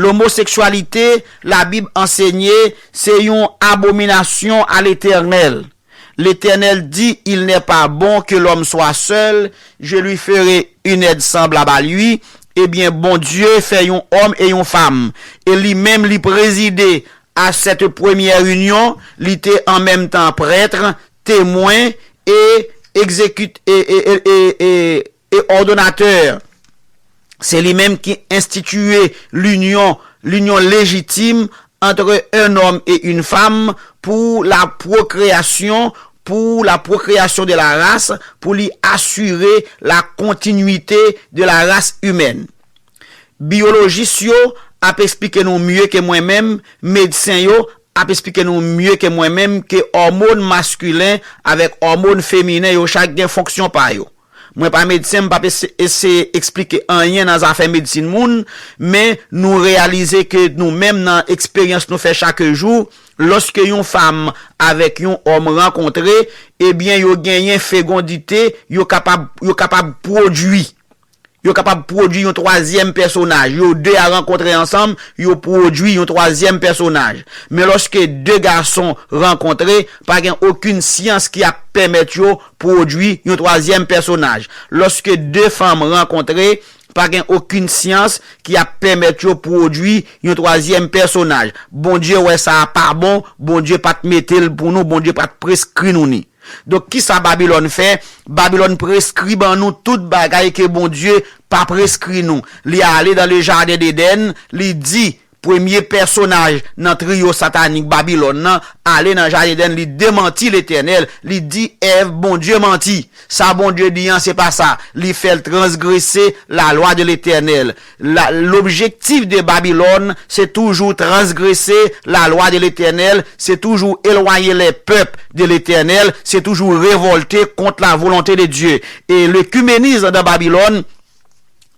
Lomoseksyalite, Labib ansenye, se yon abominasyon a Letènèl. L'Éternel dit, il n'est pas bon que l'homme soit seul, je lui ferai une aide semblable à lui. Ebyen, Bondye fè yon òm e yon fanm, e li menm li prezide a cette première union, li te an menm tan prèt, temwen e egzekit e, e, e, e, e, e òdonatè. Se li menm ki enstitiye linyon, linyon lejitim entre un homme et une femme pour la procréation, pour la procréation de la race, pou li asire la continuité de la race humaine. Biyolojis yo ap eksplike nou mye ke mwen menm, medsen yo ap eksplike nou mye ke mwen menm ke òmòn maskilen avèk òmòn feminen yo chak gen fonksyon pa yo. Mwen pa medsen, m p ap ese- eseye eksplike anyen nan zafè medsin moun, men nou reyalize ke nou menm nan eksperyans nou fè chak jou, lòske yon fanm avèk yon òm rankontre, ebyen yo genyen fegondite, yo kapab, yo kapab pwodui. Yo kapab pwodui yon twazyèm pèsonaj. Yo de a rankontre ansanm, yo pwodui yon twazyèm pèsonaj. Men lòske de gason rankontre, pa gen okenn syans ki ap pèmèt yo pwodui yon twazyèm pèsonaj. Lòske de fanm rankontre, pa gen okenn syans ki ap pèmèt yo pwodui yon twazyèm pèsonaj. Bondye wè sa a pa bon, Bondye pa t mete l pou nou, Bondye pa t preskri nou ni. Donk, kisa Babilòn fè? Babilòn preskri ban nou tout bagay ke Bondye pa preskri nou. Li ale dan le jaden Edenn, li di premye pèsonaj nan triyo satanik Babilòn nan, ale nan jaden Edenn, li demanti Letènèl, li di Èv, Bondye manti. Sa Bondye di an, se pa sa. Li fè l transgrese la lwa de Letènèl. La, lobjektif de Babilòn, se toujou transgrese la lwa de Letènèl, se toujou elwaye lè pèp de Letènèl, se toujou revòlte kont la volonte de Dye. E lekimenis dan Babilòn,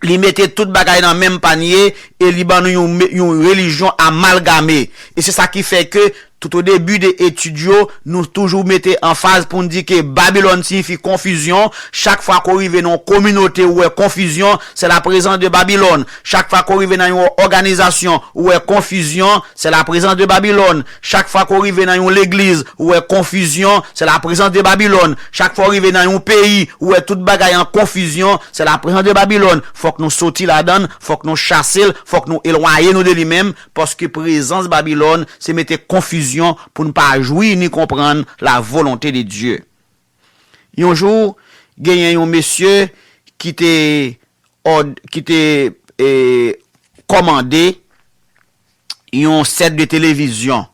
li mete tout bagay nan menm panye e li ban nou yon, yon relijyon amalgame. E se sa ki fè ke tout o debi de etid yo, nou toujou mete anfaz pou n di ke Babilòn siyifi konfizyon. Chak fwa ke w rive nan yon kominote, ou wè konfizyon, c'est la présence de Babylone. Chak fwa ke w rive nan yon òganizasyon, ou wè konfizyon, c'est la présence de Babylone. Chak fwa ke w rive nan yon legliz, ou wè konfizyon, c'est la présence de Babylone. Chak fwa w rive nan yon peyi, ou wè tout bagay an konfizyon, c'est la présence de Babylone. Fòk nou soti ladan l, fòk nou chase l, fòk nou elwaye nou de li menm, paske prezans Babilòn se mete konfizyon pou n pa jwi ni konprann la volonte de Dye. Yon jou, genyen yon mesye ki te òd-, ki te, e, kòmande yon sèt de televizyon.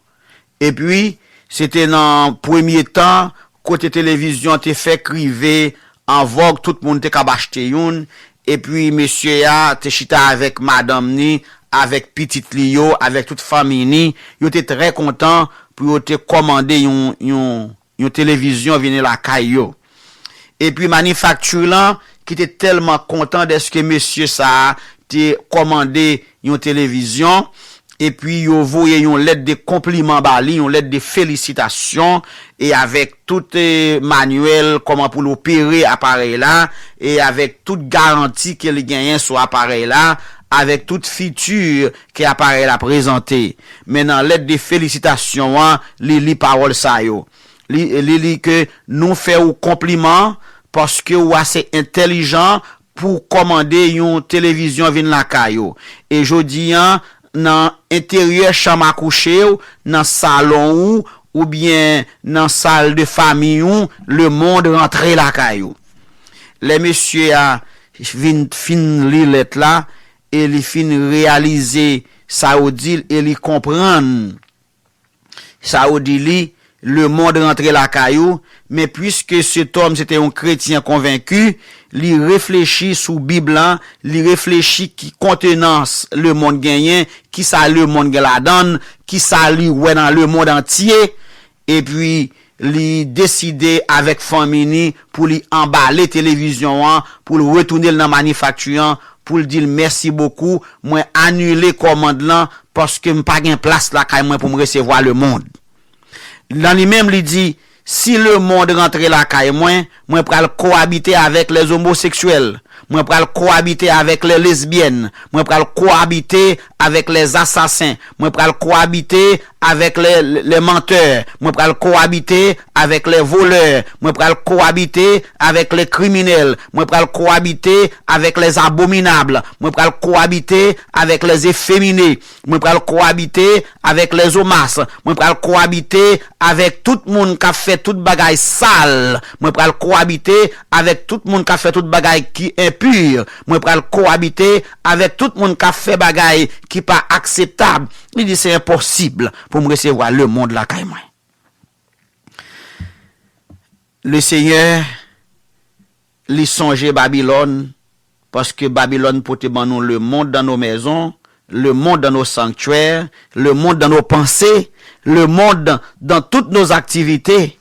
Epi, se te nan premye tan kote televizyon te fèk rive an vòg, tout moun te kab achte youn. Epi, mesye a te chita avèk madanm ni, avèk pitit li yo, avèk tout fanmi ni. Yo te trè kontan pou yo te kòmande yon, yon, yon televizyon vini lakay yo. Epi manifakti lan, ki te tèlman kontan dèske mesye sa a te kòmande yon televizyon, epi yo voye yon lèt de konpliman ba li, yon lèt de felisitasyon, e avèk tout, e, manyèl kòman pou l opere aparèy la, e avèk tout garanti ke li genyen sou aparèy la, avèk tout fiti ke aparèy la prezante. Men nan lèt de felisitasyon an, li li pawòl sa yo. Li, li li ke nou fè ou konpliman paske ou ase entèlijan pou kòmande yon televizyon vin lakay ou. E jodi an, nan enteryè chanm a kouche ou, nan salon ou, oubyen nan sal de fanmi ou, lemonn rantre lakay ou. Lè mesye a vin fin li lèt la, e li fin reyalize sa yo di l, e li konprann sa yo di li, lemonn rantre lakay ou, men piske setòm se te yon kretyen konvenki, li reflechi sou Bib lan, li reflechi ki kontenans lemonn genyen, kisa lemonn gen ladan l, kisa li wè nan lemonn antye, epi li deside avèk fanmi ni pou li anbale televizyon an, pou l retounen l nan manifakti an, pou l di l mèsi bokou, mwen anile kòmand lan, paske m pa gen plas lakay mwen pou m resevwa lemonn. Nan li menm, li di, si lemonn rantre lakay mwen, mwen pral koabite avèk lèzomoseksyèl, mwen pral koabite avèk lèlesbyèn, mwen pral koabite avèk lèzasasen, mwen pral koabite avèk lè, lè mantè, mwen pral koabite avèk lè volè, mwen pral koabite avèk lè kriminèl, mwen pral koabite avèk lè abominab, mwen pral koabite avèk lè efemine, mwen pral koabite avèk lèzomas, mwen pral koabite avèk tout moun k ap fè tout bagay sal, mwen pral koabite avèk tout moun k ap fè tout bagay ki enpi, mwen pral koabite avèk tout moun k ap fè bagay ki pa akseptab. Li di se enposib pou m resevwa lemonn lakay mwen. Lesenyè, li sonje Babilòn, paske Babilòn pote ban nou lemonn dans nos maisons, lemonn dans nos sanctuaires, lemonn dans nos pensées, lemonn dans toutes nos activités.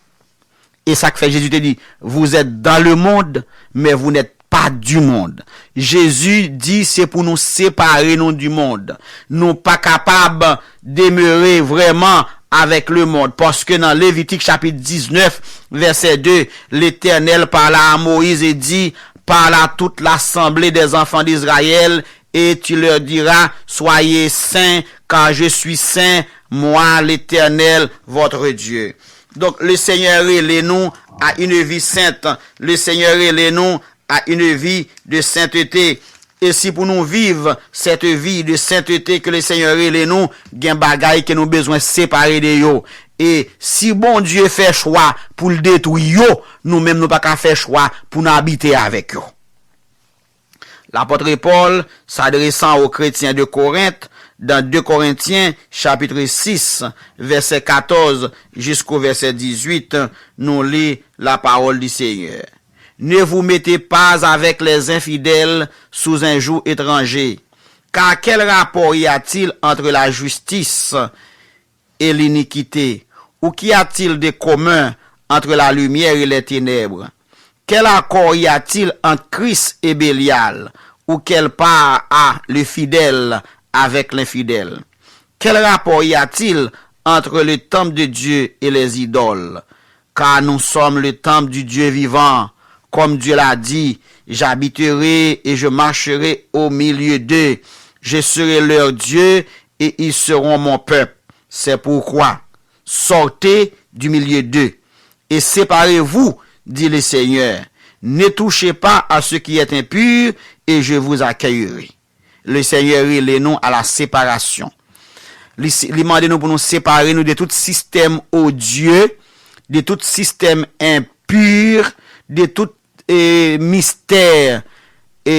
E sa k fè Jezi te di, vous êtes dans le monde, mais vous n'êtes pas du monde. Jezi di se pou nou separe nou du monde. Nou pa kapab demere vrèman avèk lemonn, paske nan Levitik chapit diznèf, vèsè de, Letènèl pale a Moyiz e di, parle à toute l'assemblée des enfants d'Israël et tu leur diras, soyez saints, car je suis saint, moi l'Éternel, votre Dieu. Donk, Lesenyè rele nou a une vie sainte. Lesenyè rele nou a une vie de sainteté. E si pou nou viv cette vie de sainteté ke Lesenyè rele nou, gen bagay ke nou bezwen separe de yo. E si Bondye fè chwa pou l detwi yo, nou menm nou pa ka fè chwa pou n abite avèk yo. L'apôtre Paul, s'adressant aux chrétiens de Corinthe, dans deux Corinthiens chapitre six, verset quatorze jusqu'au verset dix-huit, nous lit la parole du Seigneur. Ne vous mettez pas avec les infidèles sous un joug étranger, car quel rapport y a-t-il entre la justice et l'iniquité? Ou qu'y a-t-il de commun entre la lumière et les ténèbres? Quel accord y a-t-il entre Christ et Bélial? Ou quelle part a le fidèle avec l'infidèle? Quel rapport y a-t-il entre le temple de Dieu et les idoles? Car nous sommes le temple du Dieu vivant. Comme Dieu l'a dit, j'habiterai et je marcherai au milieu d'eux. Je serai leur Dieu et ils seront mon peuple. C'est pourquoi, sortez du milieu d'eux et séparez-vous, dit le Seigneur. Ne touchez pas à ce qui est impur et je vous accueillerai. Lesenyè rele nou a la separasyon. Li, li mande nou pou nou separe nou de tout sistèm odye, de tout sistèm enpi, de tout e, mistè e,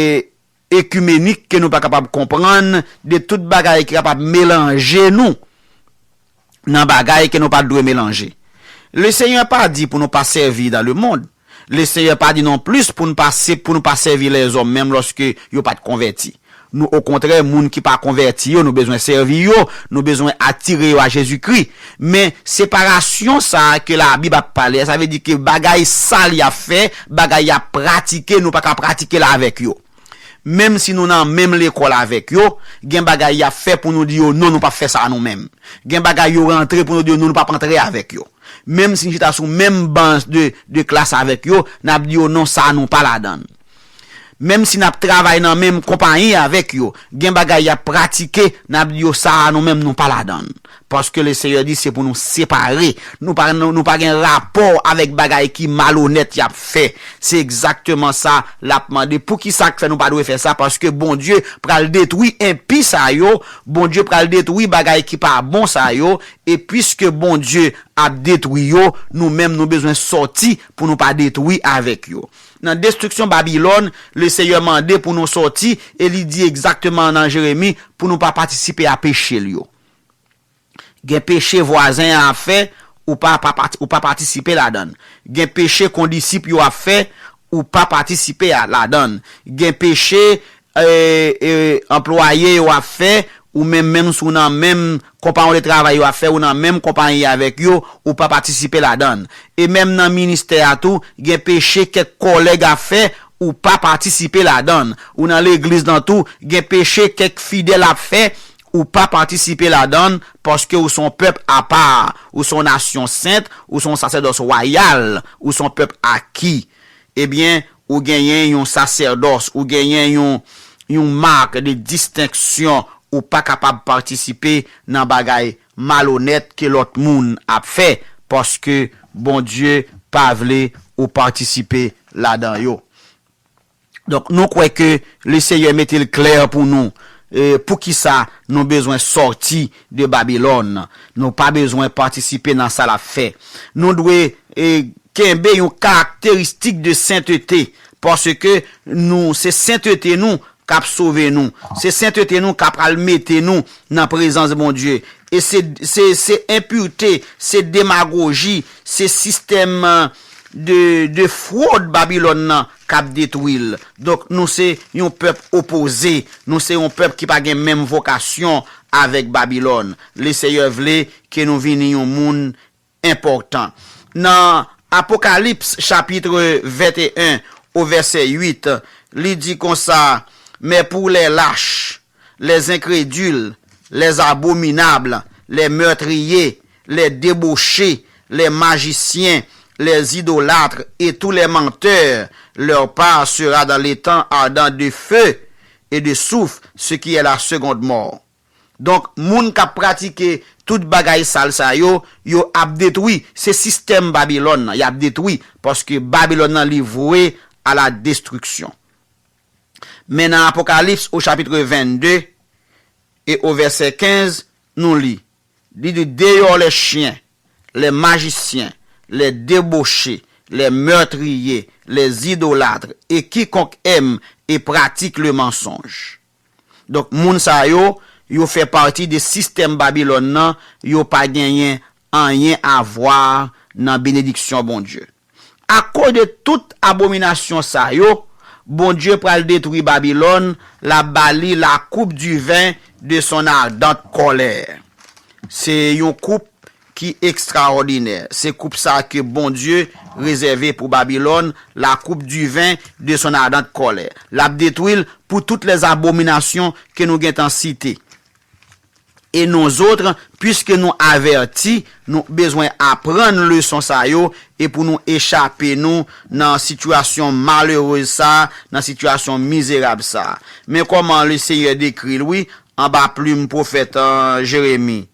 ekimenik ke nou pa kapab konprann, de tout bagay ki kapab melanje nou nan bagay ke nou pa t dwe melanje. Lesenyè pa di pou nou pa sèvi dans le monde. Lesenyè pa di non plis pou nou pa se, pou nou pa sèvi lèzòm, menm lòske yo pa t konvèti. Nou, okontrè, moun ki pa konvèti yo, nou bezwen sèvi yo, nou bezwen atire yo a Jezikri. Men, separasyon sa a ke Labib ap pale a, sa vle di ke bagay sal y ap fè, bagay y ap pratike, nou pa ka pratike l avèk yo. Menm si nou nan menm lekòl avèk yo, gen bagay y ap fè pou nou di yo non, nou p ap fè sa nou menm. Gen bagay yo rantre pou nou di yo non, nou p ap antre avèk yo. Menm si n chita sou menm ban de, de klas avèk yo, n ap di yo non, sa a nou pa ladan l. Menm si n ap travay nan menm konpayi avèk yo, gen bagay y ap pratike, n ap di yo sa a nou menm nou pa ladan l. Paske Lesenyè di se pou nou separe. Nou pa, nou, nou pa gen rapò avèk bagay ki malonèt y ap fè. Se egzakteman sa l ap mande. Poukisa k fè nou pa dwe fè sa? Paske Bondye pral detwi enpi sa yo, Bondye pral detwi bagay ki pa bon sa yo, e piske Bondye ap detwi yo, nou menm nou bezwen sòti pou nou pa detwi avèk yo. Nan destriksyon Babilòn, Lesenyè mande pou nou sòti e li di egzakteman nan Jeremi pou nou pa patisipe a peche l yo. Gen peche vwazen an ap fè, ou pa, pa pati, ou pa patisipe ladan l. Gen peche kondisip yo ap fè, ou pa patisipe a, ladan l. Gen peche e, e, anplwaye yo ap fè, ou menm, menm si w nan menm konpayi de travay yo ap fè, ou nan menm konpayi avèk yo, ou pa patisipe ladan l. E menm nan ministè a tou, gen peche kèk kòlèg ap fè, ou pa patisipe ladan l. Ou nan legliz nan tou, gen peche kèk fidèl ap fè, ou pa patisipe ladan l, paske ou se yon pèp apa, ou se yon nasyon sent, ou se yon sasèdòs wayal, ou se yon pèp aki. Ebyen, ou genyen yon sasèdòs, ou genyen yon, yon mak de distenksyon, ou pa kapab patisipe nan bagay malonèt ke lòt moun ap fè, paske Bondye pa vle ou patisipe ladan yo. Donk, nou kwè ke Lesenyè mete l klè pou nou, e, poukisa nou bezwen sòti de Babilòn. Nou pa bezwen patisipe nan sa l ap fè. Nou dwe, e, kenbe yon karakteristik de sentete, paske nou, se sentete nou k ap sove nou. Se sentete nou k ap al mete nou nan prezans Bondye. E se, se, se enpirte, se demagoji, se sistèm, e, de, de fwod Babilòn nan k ap detwi l. Donk, nou se yon pèp opoze. Nou se yon pèp ki pa gen menm vokasyon avèk Babilòn. Lesenyè vle ke nou vini yon moun enpòtan. Nan Apokalips chapit venteyen o vèsè uit, li di konsa, mais pour les lâches, les incrédules, les abominables, les meurtriers, les débauchés, les magiciens, les idolâtres et tous les menteurs, leur part sera dans l'étang ardent de feu et de soufre, ce qui est la seconde mort. Donk, moun k ap pratike tout bagay sal sa yo, yo ap detwi. Se sistèm Babilòn nan, y ap detwi, paske Babilòn nan li vwe a la destriksyon. Men nan Apokalips, o chapit vennde e o vèsè kenz, nou li, li di, dehors les chiens, les magiciens, les débauchés, les meurtriers, les idolâtres, et quiconque aime et pratique le mensonge. Donk, moun sa yo, yo fè pati de sistèm Babilòn nan, yo pa genyen anyen a vwa nan benediksyon Bondye. Akoz de tout abominasyon sa yo, Bondye pral detwi Babilòn, l ap ba li la coupe du vin de son ardente colère. Se yon koup ki ekstraòdinè. Se koup sa ke Bondye rezève pou Babilòn, la coupe du vin de son ardente colère. L ap detwi l pour toutes les abominations ke nou gentan site. E nous autres, puiske nou avèti, nou bezwen aprann leson sa yo, e pou nou echape nou nan sitiyasyon malerez sa, nan sitiyasyon mizerab sa. Men kòman Lesenyè dekri l, wi, anba plim pwofèt, an, Jeremi.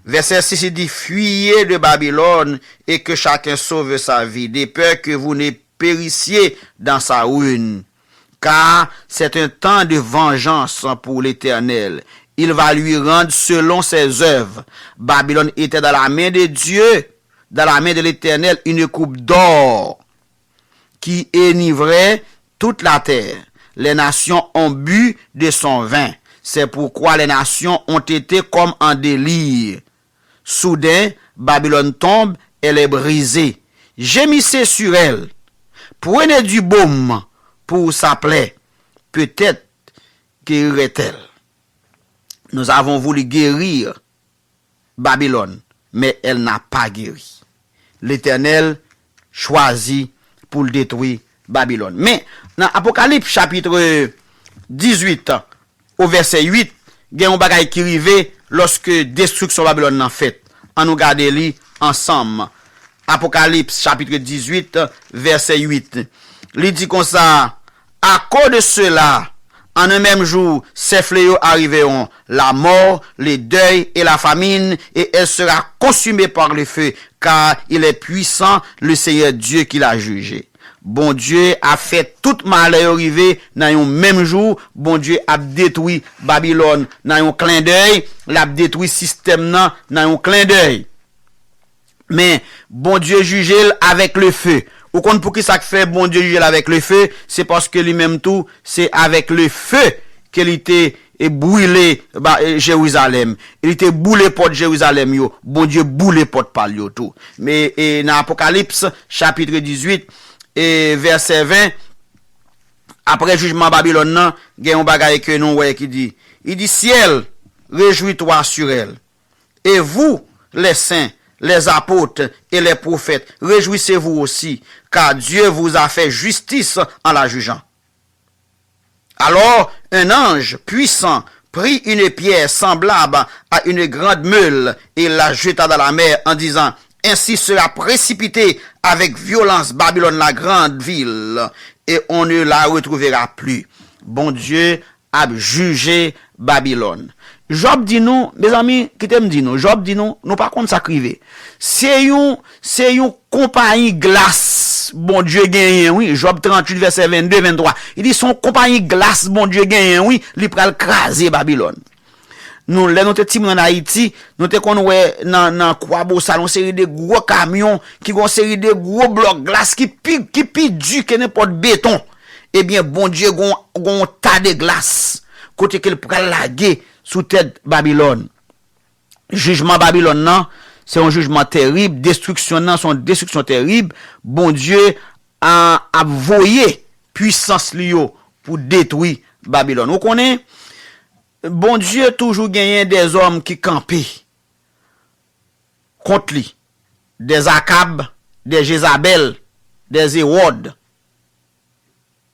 Vèsè sis, li di, fuyez de Babylone et que chacun sauve sa vie, de peur que vous ne périssiez dans sa ruine. Car c'est un temps de vengeance pour l'Éternel. Il va lui rendre selon ses œuvres. Babylone était dans la main de Dieu, dans la main de l'Éternel, une coupe d'or qui enivrait toute la terre. Les nations ont bu de son vin. C'est pourquoi les nations ont été comme en délire. Soudain, Babylone tombe, elle est brisée. Gémissez sur elle. Prenez du baume pour sa plaie. Peut-être guérirait-elle. Nous avons voulu guérir Babylone, mais elle n'a pas guéri. Letènèl chwazi pou l detwi Babilòn. Men, nan Apokalips chapit dizuit, o vèsè uit, gen yon bagay ki rive lòske destriksyon Babilòn nan fèt. Ann nou gade li ansanm. Apokalips chapit dizuit, vèsè uit. Li di konsa, à cause de cela, en un même jour, ces fléaux arriveront, la mort, le deuil et la famine, et elle sera consumée par le feu, car il est puissant, le Seigneur Dieu qui l'a jugé. Bondye ap fè tout malè yo rive nan yon menm jou. Bondye ap detwi Babilòn nan yon klendèy. L ap detwi sistèm nan nan yon klendèy. Men, Bondye jije l avèk le feu. Ou konn poukisa k fè Bondye jije l avèk le feu? Se paske li menm tou, se avèk le feu ke li te, e, brile ba, e, Jerizalèm. E li te boule pòt Jerizalèm yo. Bondye boule pòt pa l yo tou. Men, e, nan Apokalips, chapit dizuit, e, vèsè ven, apre jijman Babilòn nan, gen yon bagay ke nou wè ki di, li di, ciel, réjouis-toi sur elle. Et vous, les saints, les apôtres et les prophètes, réjouissez-vous aussi, car Dieu vous a fait justice en la jugeant. Alors, un ange puissant prit une pierre semblable à une grande meule et la jeta dans la mer en disant, Ainsi sera précipitée avec violence Babylone, la grande ville, et on ne la retrouvera plus. Bondye ap jije Babilòn. Jòb di nou, mezanmi, kite m di nou, Jòb di nou, nou pa konn sa k rive. Se yon, se yon konpayi glas Bondye genyen, wi. Jòb tranntuit, vèsè vennde, venntwa. Li di, se yon konpayi glas Bondye genyen, wi. Li pral kraze Babilòn. Nou, lè nou te timoun ann Ayiti, nou te konn wè nan, nan Kwabosal yon seri de gwo kamyon ki gen yon seri de gwo blòk glas ki pi, ki pi di ke nenpòt beton. Ebyen, Bondye gon, gon ta de glas kote ke l pral lage sou tèt Babilòn. Jijman Babilòn nan, se yon jijman terib, destriksyon nan, se yon destriksyon terib. Bondye a, ap voye pwisans li yo pou detwi Babilòn. Ou konnen, Bondye toujou genyen dèzòm ki kanpe kont li, dèzakab, dèjezabèl, dèzewòd,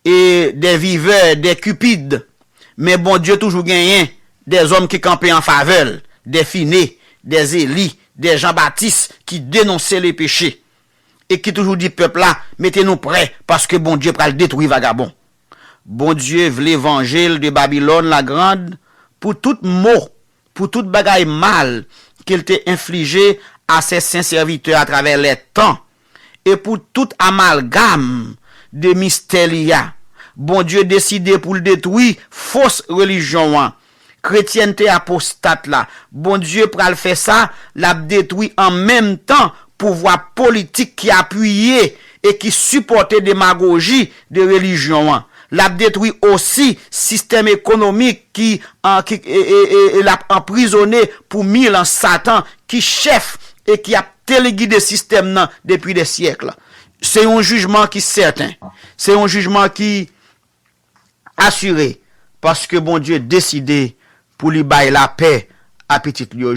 e dèvivè, dèkipid. Men Bondye toujou genyen dèzòm ki kanpe an favè l, dèfine, dèzeli, dèjanbatis ki denonse lepeche e ki toujou di pèp la, mete nou prè, paske Bondye pral detwi vagabon. Bondye vle vanje l de Babilòn Lagrand pou tout mo, pou tout bagay mal ke l te enflije a se sen sèvitè atravè lè tan, e pou tout amalgam de mistè li a. Bondye deside pou l detwi fos relijyon an, kretyènte apostat la. Bondye pral fè sa, l ap detwi an menm tan pouvwa politik ki apiye e ki sipòte demagoji de relijyon an. L ap detwi osi sistèm ekonomik ki, an, ki e, e, e, e l ap anprizone pou mil an Satan ki chèf e ki ap telegide sistèm nan depi dè syèk. Se yon jijman ki sèten. Se yon jijman ki asire, paske Bondye deside pou li bay lapè a pitit li yo.